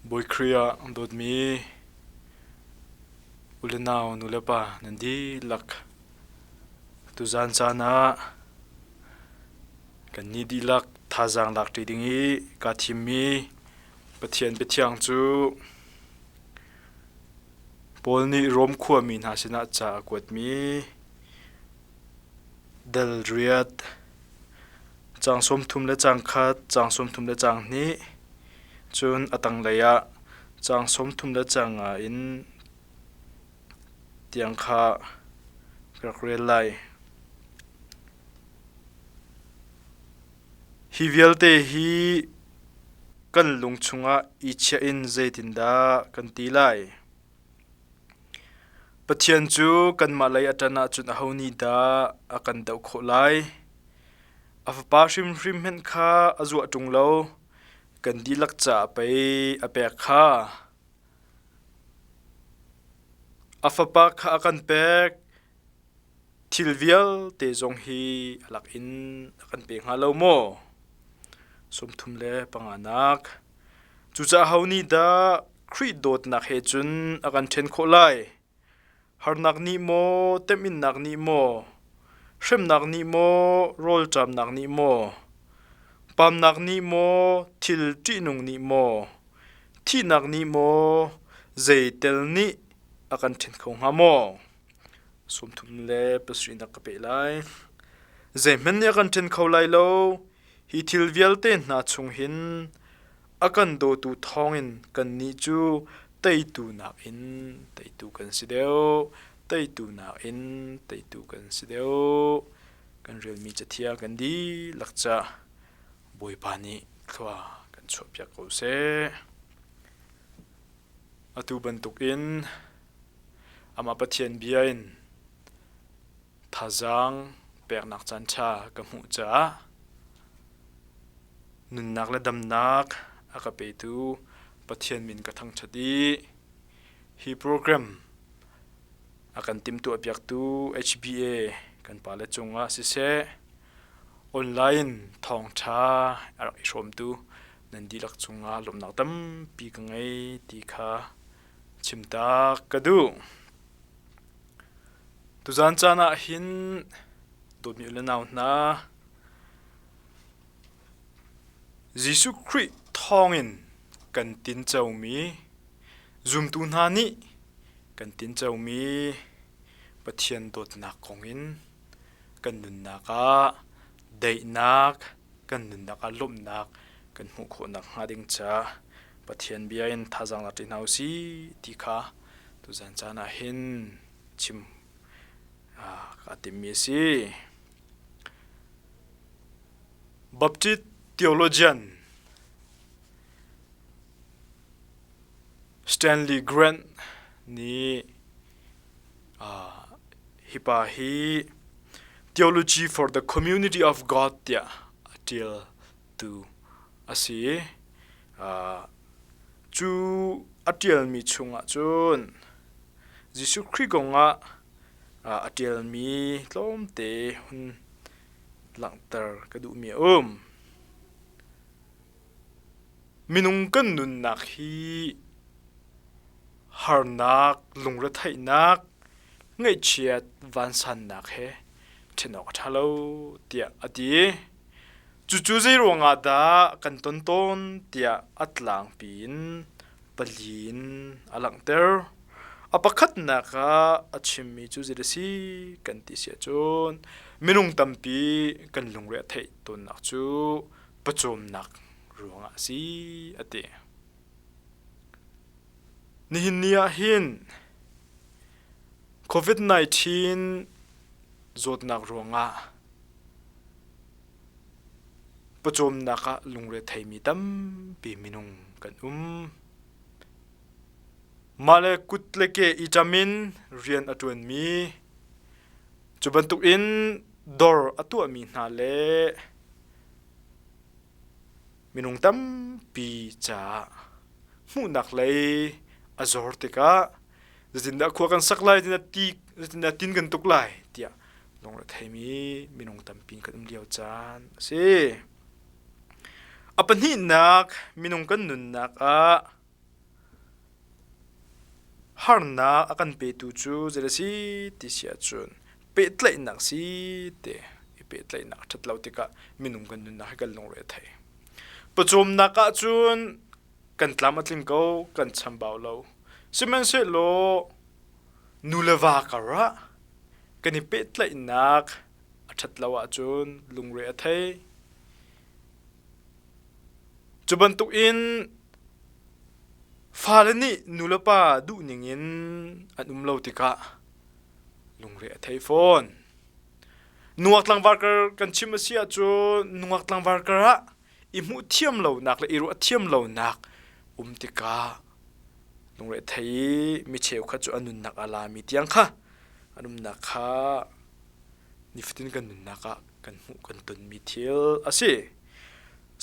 Bawi Khrih ah dawtmi u le nau nu le pa nan dihlak tuzaan caan ah kannih dihlak thazaang lakṭi ding i kaa thimmi Pathian biathiang cu Paul nih Rom khuami hna sinah ca a kuatmi dal riat Caang 30 le caang khat, caang 30 le caang hnih, cun a tanglei ah caang 30 le caang nga in tiang kha ka rak rel lai. Hi vialte hi kan lung chungah i chiah in zeitindah kan ti lai? Pathian cu kanmah lei a ṭan ahcun aho nih dah a kan doh khawh lai? A Fapa hrimhrim hmanh kha a zuah ṭung lo, kan dihlak caah pei a pek kha. A Fapa kha a kan pek, thil vialte zong hi a lak in a kan pe hnga lo maw? 35nak. Cucaah ho nih dah Khrih dawtnak he cun a kan ṭhen khawh lai? Harnak nih maw, temhinnak nih maw, hremnak nih maw, rawlṭamnak nih maw, pamnak nih maw, thil ṭihnung nih maw, thihnak nih maw, zeitel nih a kan ṭhen kho hnga maw? 37nak ka peh lai. Zeihmanh nih a kan ṭhen kho lai lo. Hi thil vialte hna chung hin a kan dawtu thawngin kannih cu teitu nakin teitu kan si deuh. Teitu nakin teitu kan si deuh. Kan relmi cathiang kan dihlak cah Bawipa nih thlua kan chuahpiak ko seh. Atu bantukin amah Pathian bia in thazaang peknak caanṭha ka hmuh caah nunnak le damnak a ka petu Pathian min ka thangṭhat i hi program a kan timhtuahpiaktu HBA kan pale cungah siseh online thawngṭha a rak i hrawmtu nan dihlak cungah lawmhnak tampi ka ngei ti kha chimtak ka duh. Tuzaan caan ah hin dawtmi u le nau hna, Jesuh Khrih thawngin kan tincomi zumtu hna nih kan tincomi Pathian dawtnak kong in kan nunnak ah daihnak, kan nunnak ah lawmhnak kan hmuh khawh nakhnga ding caah Pathian bia in thazaang la ṭi hna u sih ti kha tuzaan caan ah hin chim kaa timmi a si. Baptist theologian Stanley Grant nih hi pa hi Theology for the Community of God tiah a ṭialtu a si. Cu a ṭialmi chungah cun Jesuh Khrih kongah a ṭialmi tlawmte hun langhter ka duhmi a um. Minung kan nunnak hi harnak, lungretheihnak, ngaihchiat vansannak he ṭhen awk a ṭha lo tiah a ti. Cucu zeiruang ah dah kan ton tawn tiah a tlangpi in pali in a langhter. A pakhatnak ah a chimmi cu zei a si kan ti si ahcun minung tampi kan lungre a theih tawnnak cu pawcawmnak ruangah a si a ti. Nihin ni ah hin COVID-19 zawtnak ruangah pawcawmnak ah lungre theimi tampi minung kan um. Mah le kut le ke i ṭam in rian a ṭuanmi, cu bantukin dawr a tuahmi hna le minung tampi caah hmuhnak lei a zor tikah zeitindah khua kan sak lai, zeitindah tin kan tuk lai tiah lungre theimi minung tampi kan um lio caan a si. A pahnihnak minung kan nunnak ah. Harnak a kan petu cu zei a si ti si ahcun pehtlaihnak si te i pehtlaihnak a ṭhat lo tikah minung kan nunnak hi kan lungre a thei. Pawcawmnak ahcun kan tlam a tling ko, kan chambau lo. Sihmanhsehlaw nu le va karah kan i pehtlaihnak a ṭhat lo ahcun lungre a thei. Cu bantukin fale nih nulepa duhning in an um lo tikah lungre a thei fawn. Nungak tlangval kar kan chim a si ahcun nungak tlangval kar ah i hmuh thiam lonak le i ruah thiam lonak um tikah lungre thei i mi cheukhat cu an nunnak a lami tiang kha an umnak kha nifatin kan nunnak ah kan hmuh kan tonmi thil a si.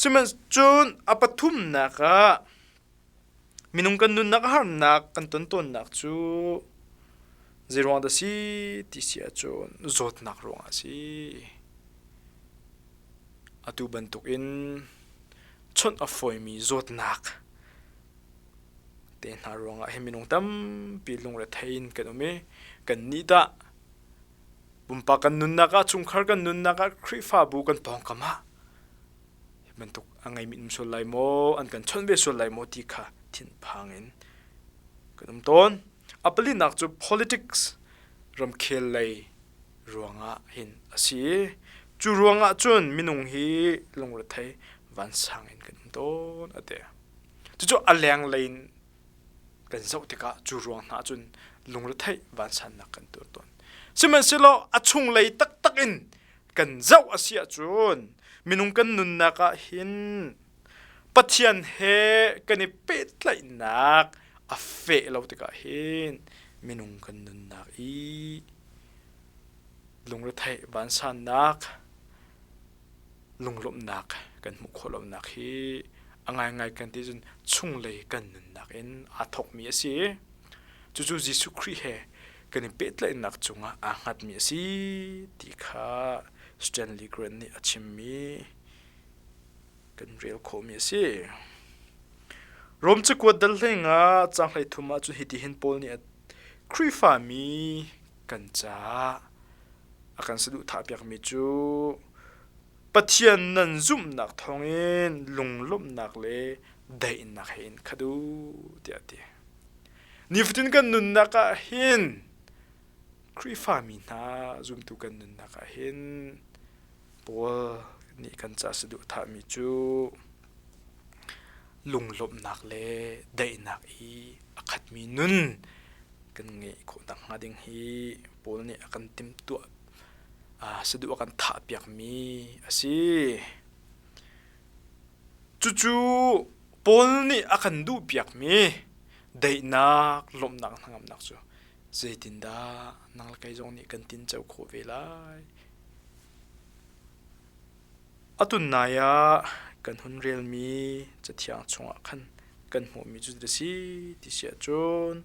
Sihmanhcun a pathumnak ah minung kan nunnak a harnak kan ton tawnnak cu zeiruang dah si ti si ahcun zawtnak ruangah a si. Atu bantukin chawnh a fawimi zawtnak te hna ruangah hin minung tampi lungrethei in kan um i kannih tah pumpak kan nunnak ah chungkhar kan nunnak ah Khrihfabu kan pawngkam ah hi bantuk a ngeimi um sual lai maw an kan chawnh ve sual lai maw ti kha thinphang in kan um tawn. A palinak cu politics ramkhel lei ruangah hin a si i cu ruangah cun minung hi lungrethei vansang in kan um tawn a ti. Cucu a lenglei in kan zoh tikah cu ruang hna cun lungretheih vansannak kan tuar tawn. Sihmanhsehlaw a chunglei taktak in kan zoh a si ahcun minung kan nunnak ah hin Pathian he kan i pehtlaihnak a feh lo tikah hin minung kan nunnak i lungretheih vansannak lunglawmhnak kan hmuh khawh lonak hi a ngaingai kan ti cun chunglei kan nunnak in aa thawkmi a si. Cucu Jesuh Khrih he kan i pehtlaihnak cungah aa hngatmi a si ti kha Stanley Grant nih a chimmi kan rel khawhmi a si. Rom cakuat dal hlei nga caang 13 ah cun hitihin Paul nih Khrihfami kan caah a kan saduhthah piakmi cu Pathian nan zumhnak thawngin lunglawmhnak le daihnak he in khat u tiah a ti. Nifatin kan nunnak ah hin Khrihfami hna zumtu kan nunnak ah hin Paul nih kan ca saduhthahmi cu lunglawmhnak le daihnak i a khatmi nun kan ngeih khawh nakhnga ding hi Paul nih a kan timhtuah saduh a kan thahpiakmi a si. Cucu Paul nih a kan duhpiakmi daihnak, lawmhnak, hnangamnak cu zeitindah nang le kei zong nih kan tinco khawh ve lai? Atunnai ah kan hun relmi Cathiang chungah khan kan hmuhmi cu a si ti si ahcun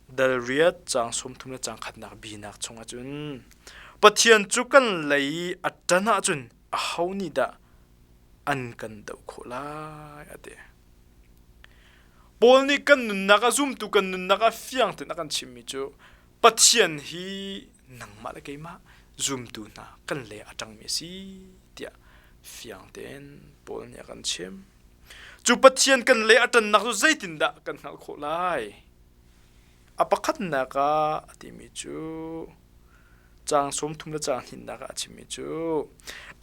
dal riat caang 30 le caang khatnak binak chungah cun Pathian cu kan lei i a ṭan ahcun aho nih dah an kan doh khawh lai a ti. Paul nih kan nunnak ah zumtu kan nunnak ah fiang tein a kan chimmi cu Pathian hi nangmah le keimah zumtu hna kan le a ṭangmi a si tiah fiang tein Paul nih a kan chim. Cu Pathian kan le a ṭannak cu zeitindah kan hngalh khawh lai? A pakhatnak ah a timi cu caang 30 le caang hnihnak ah a chimmi cu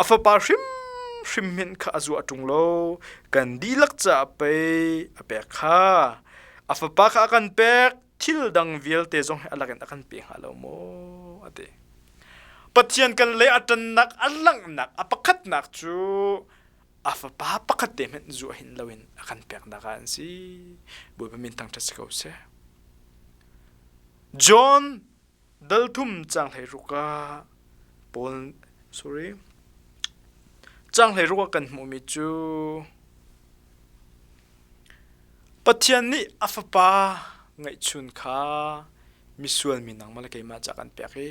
a fapa hrimhrim hmenh kha a zuah ṭung lo kan dihlak caah pei a pek kha a fapa kha a kan pek thil dang vialte zong hi a lakin a kan pe hnga lo maw a ti Pathian kan le a ṭannak a langhnak a pakhatnak cu a fapa pakhat te hmanh zuah hin loin a kan peknak ah an si Bawipa min thangṭhat si ko seh John dal thum caang 16 ah Paul sorry caang 16 ah kan hmuhmi cu Pathian nih a fapa ngeihchun kha misual mi nangmah le keimah ca kan pek i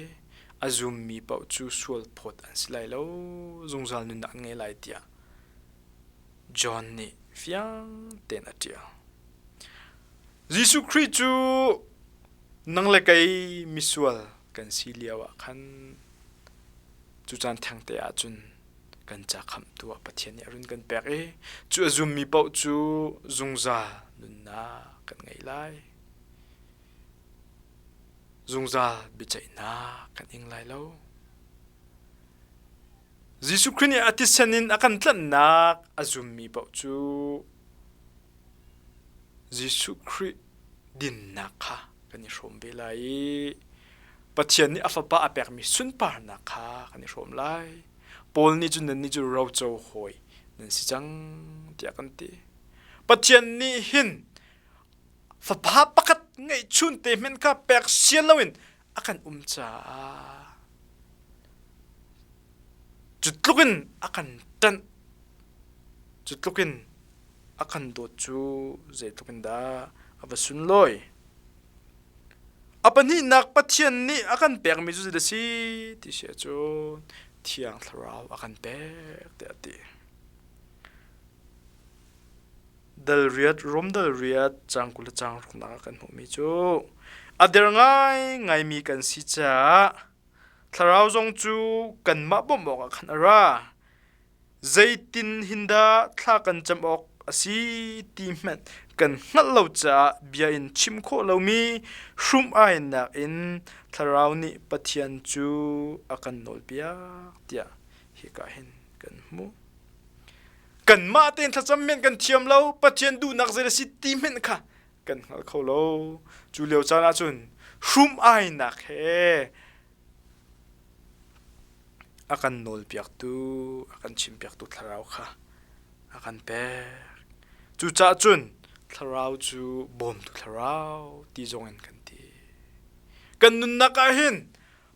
a zummi paoh cu sual phawt an si lai lo zungzal nunnak an ngei lai tiah John nih fiang tein a ṭial. Jesuh Khrih cu. Nang le kei misual kan si lio ah khan cu caan thengte ah cun kan ca khamhtu ah Pathian nih a run kan pek i cu a zummi paoh cu zungzal nunnak kan ngei lai. Zungzal biaceihnak kan ing lai lo. Jesuh Khrih nih a thisen in a kan tlanhnak a zummi paoh cu Jesuh Khrih dinnak kha kan i hrawm ve lai i Pathian nih a Fapa a pekmi sunparnak kha kan i hrawm lai. Paul nih cun nannih cu roco hawi nan si cang tiah kan ti. Pathian nih hin fapa pakhat ngeihchun te hmanh kha pek sian loin a kan um caah cu tluk in a kan ṭanh cu tluk in a kan dawt cu zeitluk in dah a va sunlawi. A pahnihnak Pathian nih a kan pekmi cu zeidah a si ti si ahcun Thiang Thlarau a kan pek tiah a ti. Dal riat, Rom dal riat, caang 20 le caang ruknak ah kan hmuhmi cu a der ngaingaimi kan si caah Thlarau zong cu kanmah bawmh awkah khan a ra. Zeitin hin dah thla kan cam awk a si ti hmanh kan hngalh lo caah bia in chim khawh lomi hrum-ainak in Thlarau nih Pathian cu a kan nawlpiak tiah hika hin kan hmuh. Kanmah tein thlacam men kan thiam lo, Pathian duhnak zei a si ti hmanh kha kan hngal kho lo. Cu lio caan ahcun hrum-ainak he A kan nawlpiaktu, a kan chimpiaktu thlarau kha a kan pek. Cucaah cun thlarau cu bawmtu thlarau ti zong in kan ti. Kan nunnak ah hin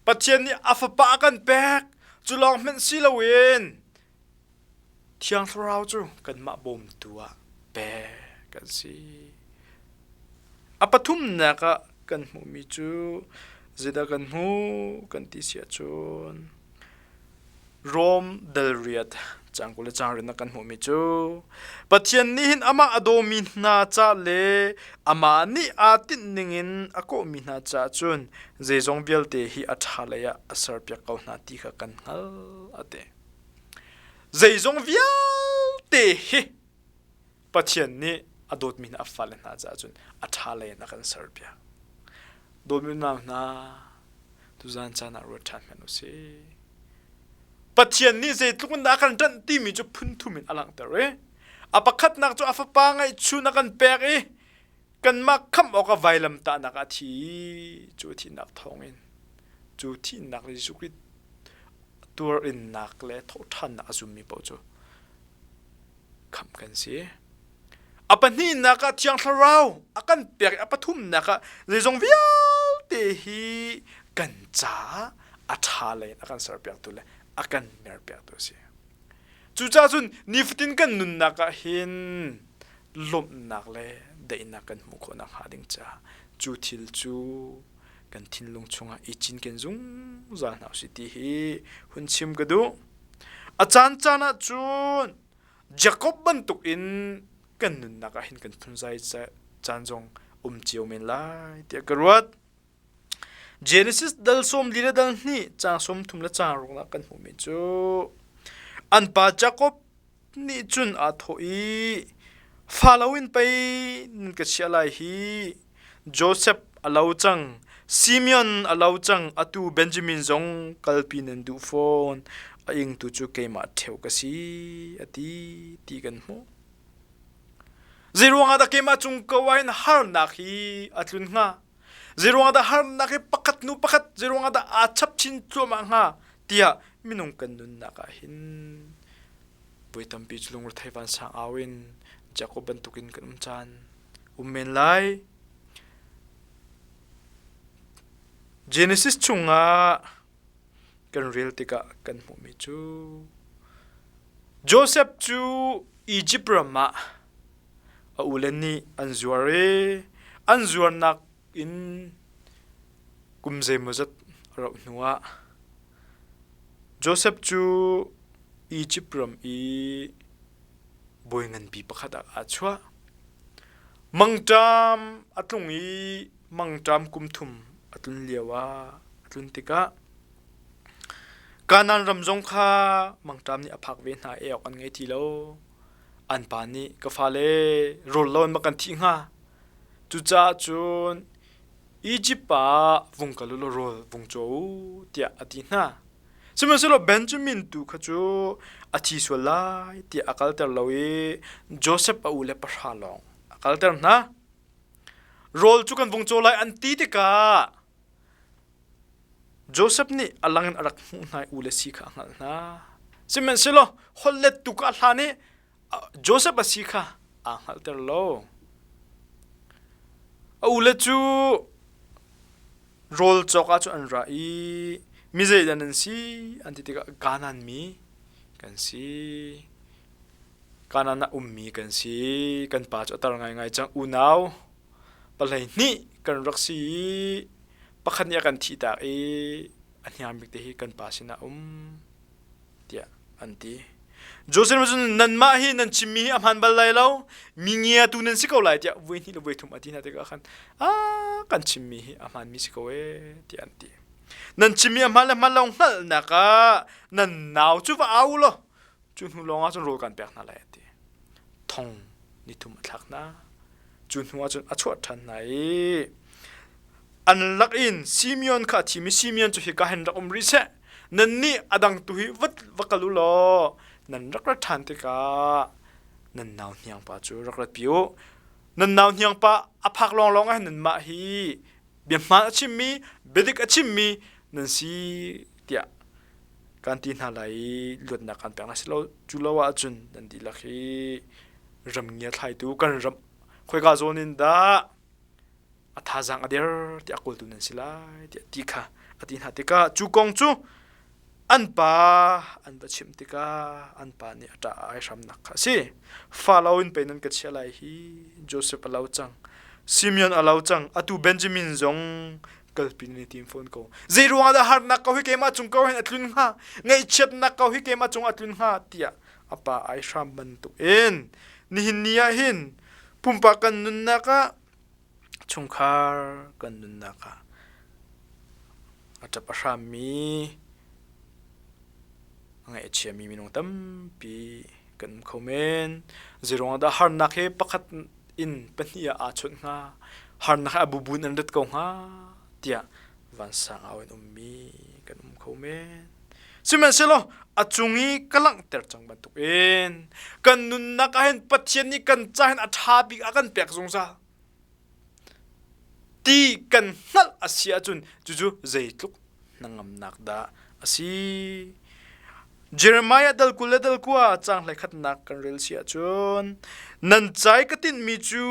Pathian nih a fapa a kan pek. Cu lawng hmanh si loin Thiang Thlarau cu kanmah bawmtu ah pek kan si. A pathumnak ah kan hmuhmi cu zeidah kan hmuh kan ti si ahcun Rom dal riat caang 20 le caang riat ah kan hmuhmi cu Pathian nih hin amah a dawmi hna ca le amah nih aa tinh ningin a kawhmi hna caah cun zeizong vialte hi a ṭha lei ah a serpiak ko hna ti kha kan hngalh a ti. Zeizong vialte hi Pathian nih a dawtmi hna a fale hna caah cun a ṭha lei in a kan serpiak. Dawtmi unau hna, tuzan caan ah ruat ṭhan hmanh u sih. Pathian nih zeitluk in dah a kan ṭanh timi cu phun thum in a langhter i a pakhatnak cu a fapa ngeihchun a kan pek i kanmah khamh awkah vailamtahnak ah a thi cu thihnak thawngin cu thihnak le Jesuh Khrih tuarinnak le thawhṭhannak a zummi paoh cu khamh kan si. A pahnihnak ah Thiang Thlarau a kan pek i a pathumnak ah zeizong vialte hi kan caah a ṭha lei in a kan serpiaktu le a kan merpiaktu a si. Cucaah cun nifatin kan nunnak ah hin lawmhnak le daihnak kan hmuh khawh nakhnga ding caah cu thil cu kan thinlung chungah i cinken zungzal hna usih ti hi hun chim ka duh. A caancaan ah cun Jakob bantuk in kan nunnak ah hin kan phunzai caan zong um cio men lai tiah ka ruat. Genesis dal 40 le dal hnih caang 30 le caang ruk ah kan hmuhmi cu an pa Jakob nih cun aa thawh i fa loin pei nan ka chiah lai hi Joseph a lo cang Simeon a lo cang atu Benjamin zong kalpi nan duh fawn a ingtu cu keimah ṭheo ka si a ti ti kan hmuh Zeiruangah dah keimah cung ko ah hin harnak hi a tlun hnga Zeiruangah dah harnak hi pakhat hnu pakhat zeiruangah dah aa chap chin thluahmah hnga tiah minung kan nunnak ah hin voi tampi cu lungrethei vansang au in Jakob bantukin kan um caan um men lai. Genesis chungah kan rel tikah kan hmuhmi cu Joseph cu Egypt ram ah A ule nih an zuar i an zuarnak in kum zeimawzat a rauh hnuah Josef cu Izipt ram i bawi nganpi pakhat ah aa chuah. Mangṭam a tlung i mangṭam kum thum a tlun lioah a tlun tikah Kanaan ram zong kha mangṭam nih a phak ve hna i awk an ngei ti lo. An pa nih ka fale rawl lo in ma kan thih hnga. Cucaah cun Izipt ah vung kal u law rawl vung caw u tiah a ti hna. Sihmanhsehlaw Benjamin tu kha cu a thi sual lai tiah a kalter lo i Josef a ule pahra lawng a kalter hna. Rawl cu kan vung caw lai an ti tikah Josef nih a lang in a rak hmuh hna i u le si kha a hngalh hna. Sihmanhsehlaw holhlettu kha a hlan i Josef a si kha aa hngalhter lo. A ule cu rawl cawk ah cun an ra i mi zeidah nan si an ti tikah Kanaan mi kan si. Kanaan ah ummi kan si. Kan pa cu a tar ngaingai cang. Unau 12 kan rak si i pakhat nih a kan thihtak i a hniang bik te hi kan pa sinah um tiah an ti. Joseph nih cun nanmah hi nan chimmi hi a hmaan bal lai lo, mi ngiatu nan si ko lai tiah voi hnih le voi thum a ti hna tikah khan a kan chimmi hi a hmaanmi si ko ee tiah an ti. Nan chimmi a hmaan le hmaan lo hngalhnak ah nan nau cu va au law cu hnu lawng ah cun rawl kan pek hna lai a ti. Thong nithum a thlak hna. Cu hnu ah cun a chuah ṭhan hna i an lak in Simeon kha a thim i Simeon cu hika hin rak um rih seh. Nannih a dang tu hi va, va kal u law nan rak rat ṭhan tikah nan nau hniangpa cu rak ratpi u. Nan nau hniangpa a phak lawnglawng ah hin nanmah hi bia hmaan a chimmi, biadik a chimmi nan si tiah kan ti hna lai i luatnak kan pek hna si lo. Cu lo ahcun nan dihlak hi ram ngia thlaitu kan ram khoika zawn in dah a thazaang a der tiah kawltu nan si lai tiah ti kha a ti hna tikah cu kong cu an pa an va chimh tikah an pa nih a ṭah ai hramnak kha a si. Fa lo in pei nan ka chiah lai hi Joseph a lo cang Simeon a lo cang atu Benjamin zong kalpi nan i tim fawn ko. Zei ruangah dah harnak ko hi keimah cung ko hin a tlun hnga ngaihchiatnak ko hi keimah cung a tlun hnga tiah a pa ai hram bantuk in nihin ni ah hin pumpak kan nunnak ah chungkhar kan nunnak ah a ṭap a hrammi a ngaih a chiami minung tampi kan um kho men. Zeiruangah dah harnak hi pakhat in pahnih ah aa chawnh hnga? Harnak hi a bubu in an rat ko hnga tiah vansang au in ummi kan um kho men. Sihmanhsehlaw a cung i ka langhter cang bantukin kan nunnak ah hin Pathian nih kan ca hin a ṭha bik a kan pek zungzal ti kan hngalh a si ahcun cucu zeitluk hnangamnak dah a si. Jeremiah dal 20 le dal 9 caang hleikhatnak kan rel si ahcun nan cai ka tinhmi cu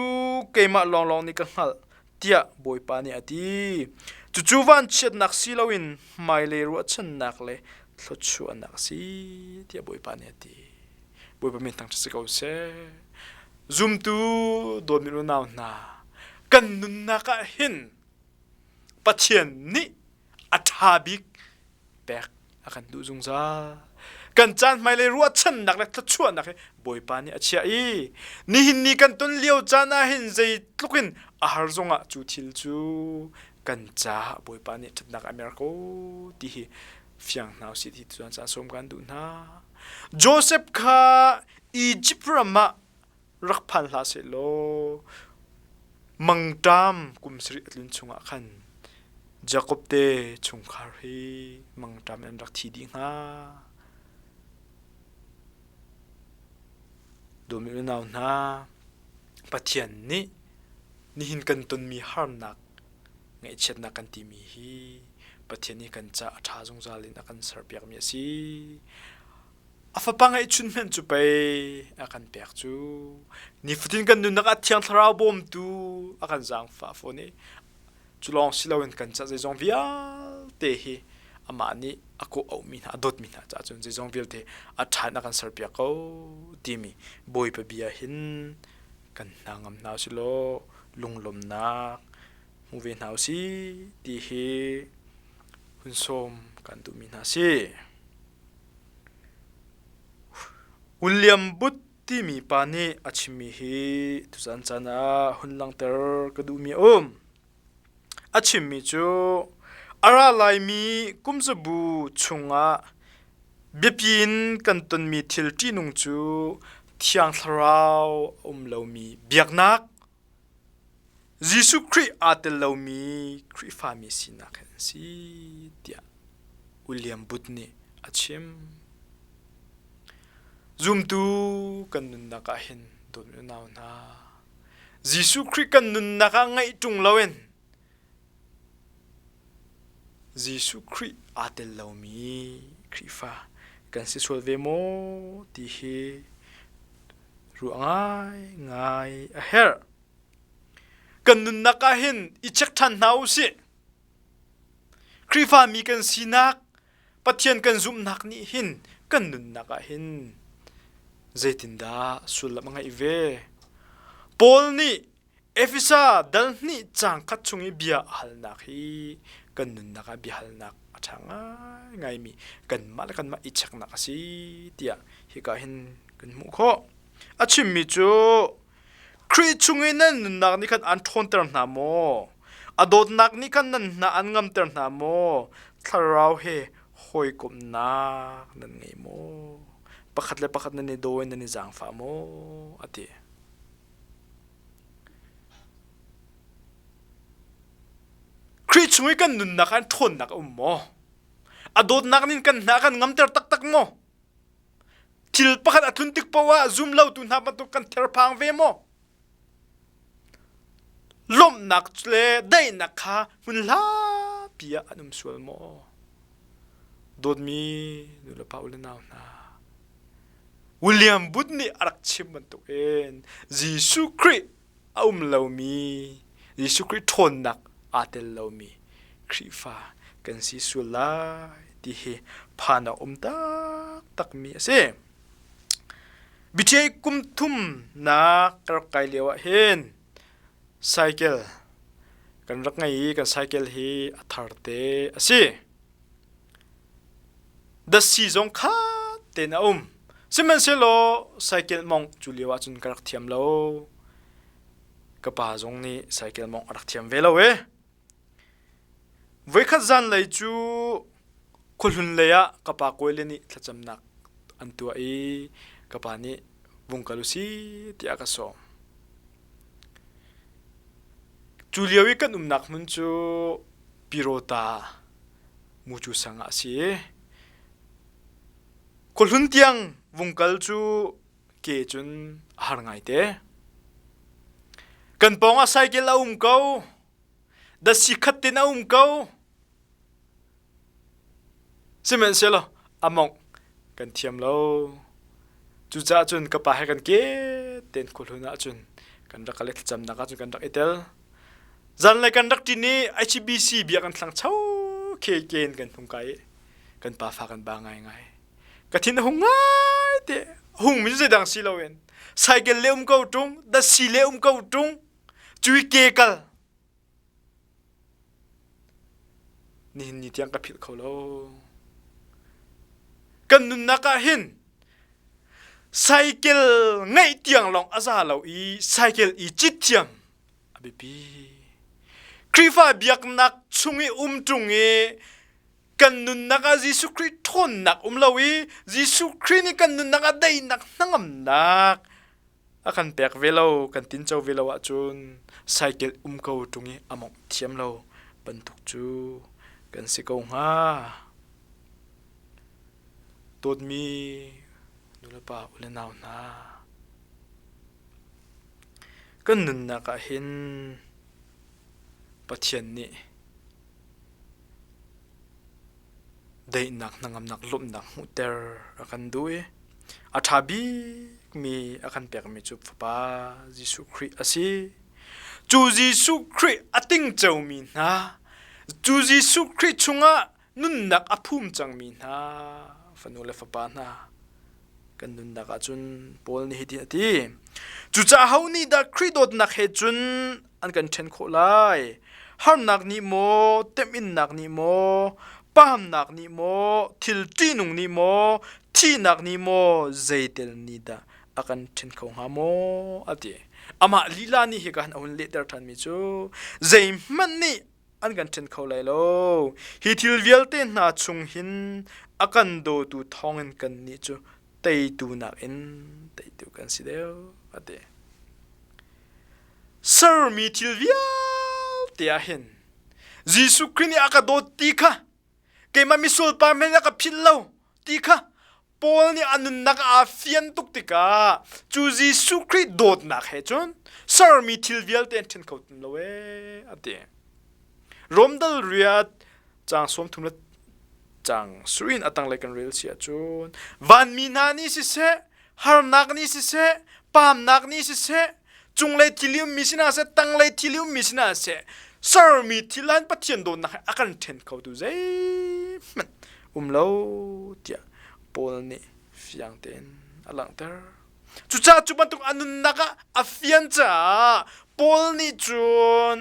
keimah lawnglawng nih ka hngalh tiah Bawipa nih a ti. Cucu vanchiatnak si loin hmailei ruahchannak le thluachuahnak a si tiah Bawipa nih a ti. Bawipa min thangṭhat si ko seh. Zumtu dawtmi unau hna, kan nunnak ah hin Pathian nih a ṭha bik pek a kan duh zungzal. Kan caan hmailei ruahchannak le thluachuahnak hi Bawipa nih a chiah i nihin ni kan ton lio caan ah hin zeitluk in a har zongah cu thil cu kan caah Bawipa nih ṭhatnak a mer ko ti hi fiang hna usih ti tuan caan sawm kan duh hna. Joseph kha Egypt ram ah rak phan hlah sehlaw mangṭam kum sarih a tlun chungah khan Jakob te chungkhar hi mangṭam in an rak thi dih hnga. Dawmi unau hna, Pathian nih nihin kan tonmi harnak, ngaihchiatnak kan timi hi Pathian nih kan caah a ṭha zungzal in a kan serpiakmi a si. A fapa ngeihchun hmanh cu pei a kan pek cu. Nifatin kan nunnak ah Thiang Thlarau bawmtu a kan zaangfah fawn i cu lawng si loin kan ca zeizong vialte hi amah nih a kawh auhmi hna a dawtmi hna caah cun zeizong vialte a ṭha in a kan serpiak ko timi Bawipa bia hin kan hna ngam hna usih law lunglawmnak hmu ve hna usih ti hi hun sawm kan duhmi hna a si. William Booth timi pa nih a chimmi hi tuzan caan ah hun langhter ka duhmi a um. A chimmi cu a ra laimi kumzabu chungah biapi in kan tonmi thil ṭihnung cu Thiang Thlarau a um lomi biaknak, Jesuh Khrih aa tel lomi Khrihfami sinak hi an si tiah William Booth nih a chim. Zumtu kan nunnak ah hin dawtmi unau hna, Jesuh Khrih kan nunnak ah ngaih ṭung loin Jesuh Khrih aa tel lomi Khrihfa kan si sual ve maw ti hi ruah ngaingai a herh. Kan nunnak ah hin i check ṭhan hna u sih. Khrihfami kan sinak, Pathian kan zumhnak nih hin kan nunnak ah hin zeitindah sullam a ngeih ve? Paul nih Efesa dal hnih caang khat chung i bia a halnak hi kan nunnak ah biahalnak a ṭha ngaingaimi kanmah le kanmah i cheknak a si tiah hika hin kan hmuh khawh. A chimmi cu Khrih chung i nan nunnak nih khan aan ṭhawnter hna maw? A dawtnak nih khan nan hna an ngamter hna maw? Thlarau he hawikomhnak nan ngei maw? Pakhat le pakhat nan i daw in nan i zaangfah maw? A ti. Khrih chung i kan nunnak ah ṭhawnnak a um maw? A dawtnak nih kan hna kan ngamter taktak maw? Thil pakhat a tlun tik paoh ah zum lotu hna bantuk kan therphang ve maw? Lawmhnak le daihnak kha hmun hlapi ah an um sual maw? Dawtmi nulepa u le nau hna, William Booth nih a rak chim bantukin Jesuh Khrih a um lomi, Jesuh Khrih ṭhawnnak aa tel lomi Khrihfa kan si sual lai ti hi phan a um taktakmi a si. Biṭiai kum thumnak ka rak kai lio ah hin cycle kan rak ngei i kan cycle hi a tharte a si. Datsi zong khat tein a um. Sihmanhsehlaw cycle mawngh cu lio ahcun ka rak thiam lo. Ka pa zong nih cycle mawngh a rak thiam ve lo e. Voikhat zanlei cu khuahlun lei ah ka pa kawile nih thlacamnak an tuah i ka pa nih vung kal u si tiah a ka sawm. Cu lio i kan umnak hmun cu Pirota mucu sang ah a si i khuahlun tiang vung kal cu ke cun a har ngaite. Kan pawng ah cycle a um ko, dasi khat tin a um ko. Sihmanhsehlaw a mawngh kan thiam lo. Cucaah cun ka pa he kan ke tein khuahlun ah cun kan rak kal i thlacamnak ah cun kan rak i tel. Zanlei kan rak ṭin i HBC bia kan thlang cho khe ke in kan hung kai i kan pa fa kan ba ngaingai. Ka thin a hung ngai te. Hung mi zeidang si loin cycle le um ko ṭung, dasi le um ko ṭung, cui ke kal. Nihin ni tiang ka philh kho lo. Kan nunnak ah hin cycle ngeih tiang lawng a za lo i cycle i cit thiam a biapi. Khrihfa biaknak chung i um ṭung i kan nunnak ah Jesuh Khrih ṭhawnnak um lo i Jesuh Khrih nih kan nunnak ah daihnak hnangamnak a kan pek ve lo, kan tinco ve lo ahcun cycle um ko ṭung i a mawngh thiam lo bantuk cu kan si ko hnga. Dawtmi nulepa u le nau hna, Kan nunnak ah hin Pathian nih daihnak hnangamnak lawmhnak hmuhter a kan duh i a ṭha bikmi a kan pekmi cu Fapa Jesuh Khrih a si. Cu Jesuh Khrih a tingcomi hna, cu Jesuh Khrih chungah nunnak a phum cangmi hna fanu le fapa hna kan nunnak ahcun Paul nih hitin a ti cucaah ho nih dah Khrih dawtnak he cun an kan ṭhen khawh lai harnak nih maw temhinnak nih maw pamnak nih maw thil ṭihnung nih maw thihnak nih maw zeitel nih dah a kan ṭhen kho hnga maw a ti amah lila nih hika han a hun lehter ṭhanmi cu zeihmanh nih. an kan ṭhen kho lai lo. Hi thil vialte hna chung hin a kan dawtu thawngin kannih cu teitu nakin teitu kan si deuh, a ti. Sermi thil vialte ah hin Jesuh Khrih nih a ka dawt ti kha keimah misual pa men a ka philh lo ti kha Paul nih a nunnak aa fian tuk tikah cu Jesuh Khrih dawtnak he cun sermi thil vialte an ṭhen kho ti lo ee a ti. Rom dal riat caang 30 le caang suin a tanglei kan rel si ahcun vanmi hna nih siseh harnak nih siseh paamnak nih siseh cunglei thil i ummi sinah seh tanglei thil i ummi sinah seh sermi thil han Pathian dawtnak he a kan ṭhen khotu zeihmanh um lo tiah Paul nih fiang tein a langhter. Cucaah cu bantuk a nunnak ah a fian caah Paul nih cun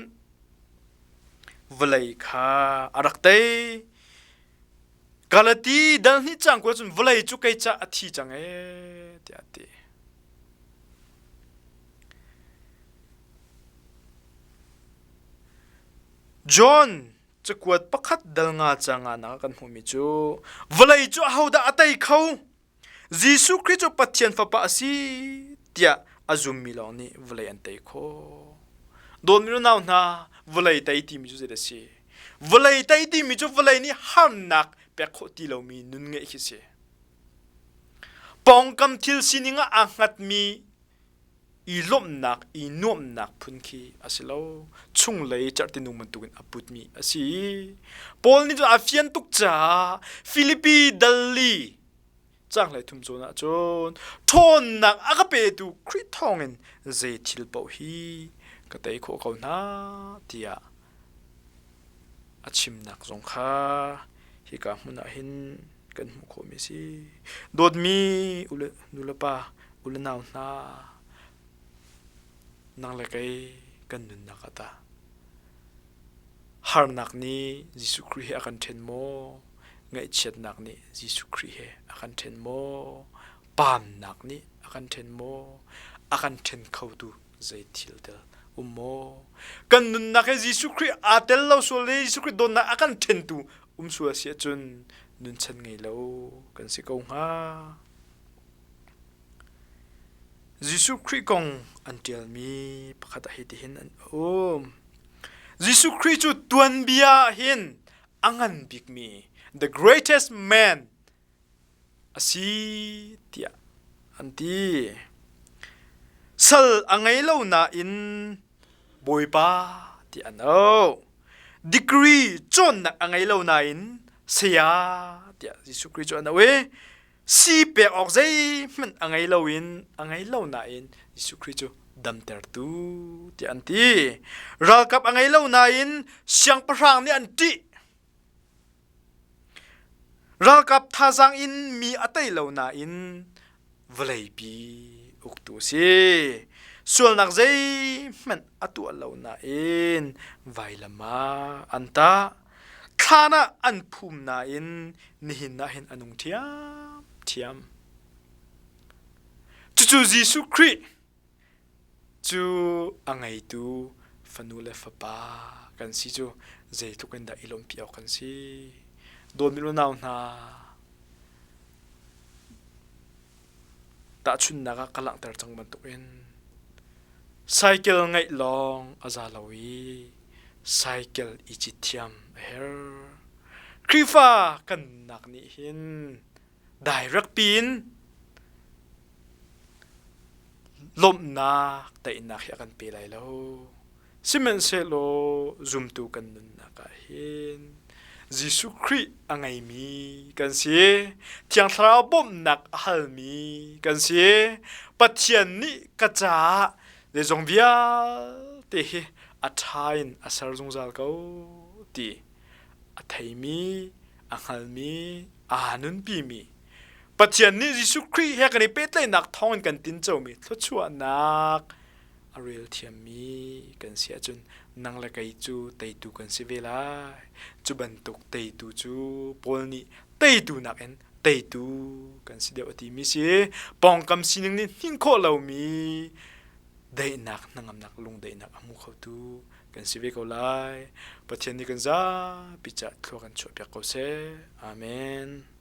vawlei kha a rak tei. Galati dal hnih cang kua cun vawlei cu kei cah a thi cang ee tiah a ti. John cakuat pakhat dal nga cang nga nak kan hmuhmi cu vawlei cu ahodah a tei kho? Jesuh Khrih cu Pathian Fapa a si tiah a zummi lawng nih vawlei an tei khawh. Dawtmi unau hna, vawlei tei timi cu zeidah a si? Vawlei tei timi cu vawlei nih harnak pek khawh ti lomi nun ngeih khi si. Pawngkam thil sining ah aa hngatmi i lawmhnak, i nuamhnak phun khi a si lo. Chunglei cerhtinung bantukin a putmi a si. Paul nih cun a fian tuk caah Filipi dal li caang 13 zawn ah cun ṭhawnnak a ka petu Khrih thawngin zei thil paoh hi ka tei khawh ko hna tiah a chimnak zong kha hika hmun ah hin kan hmuh khawhmi a si. Dawtmi nulepa, ulenau hna, nang le kei kan nunnak ah tah harnak nih Jesuh Khrih he a kan ṭhen maw? Ngaihchiatnak nih Jesuh Khrih he a kan ṭhen maw? Paamnak nih a kan ṭhen maw? A kan ṭhen khotu zei thil tel um maw? Kan nunnak he Jesuh Khrih aa tel lo sual le Jesuh Khrih dawtnak a kan ṭhentu um sual si ahcun nunchan ngei lo kan si ko hnga. Jesuh Khrih kong an ṭialmi pakhat ah hitihin an um. Jesuh Khrih cu tuanbia ah hin a ngan bikmi the greatest man a si tiah an ti. Sal a ngei lo nain Bawipa tiah an auh. Degree cawnnak a ngei lo nain saya tiah Jesuh Khrih cu an auh i si pek awk zeihmanh a ngei lo in a ngei lo nain Jesuh Khrih cu damtertu tiah an ti. Ralkap a ngei lo nain siangpahrang nih an ṭih. Ralkap thazaang in mi a tei lo nain vawleipi uktu a si. Sualnak zeihmanh a tuah lo nain vailam ah an tah. Thlan ah an phum nain nihin ah hin a nung ṭhiamṭhiam. Cucu Jesuh Khrih cu a ngeitu fanu le fapa kan si cu zeitluk in dah i lawmhpi awk kan si. Dawtmi unau hna, tahchunhnak ah ka langhter cang bantukin cycle ngeih lawng a za lo i cycle i cit thiam a herh. Khrihfa kan nunnak nih hin direct piin lawmhnak teinak hi a kan pe lai lo. Sihmanhsehlaw zumtu kan nunnak ah hin Jesuh Khrih a ngeimi kan si. Thiang Thlarau bawmhnak a halmi kan si. Pathian nih ka caah zeizong vialte hi a ṭha in a ser zungzal ko ti a theimi, a hngalmi, aa nunpimi Pathian nih Jesuh Khrih he kan i pehtlaihnak thawngin kan tincomi thluachuahnak a rel thiammi kan si ahcun nang le kei cu teitu kan si ve lai. Cu bantuk teitu cu Paul nih teitu nakin teitu kan si deuh a timi si. Pawngkam sining nih hnin khawh lomi daihnak, hnangamnak, lungdaihnak a hmu khotu. kan si ve ko lai. Pathian nih kan zapi ca thlua kan chuahpiak ko seh. Amen.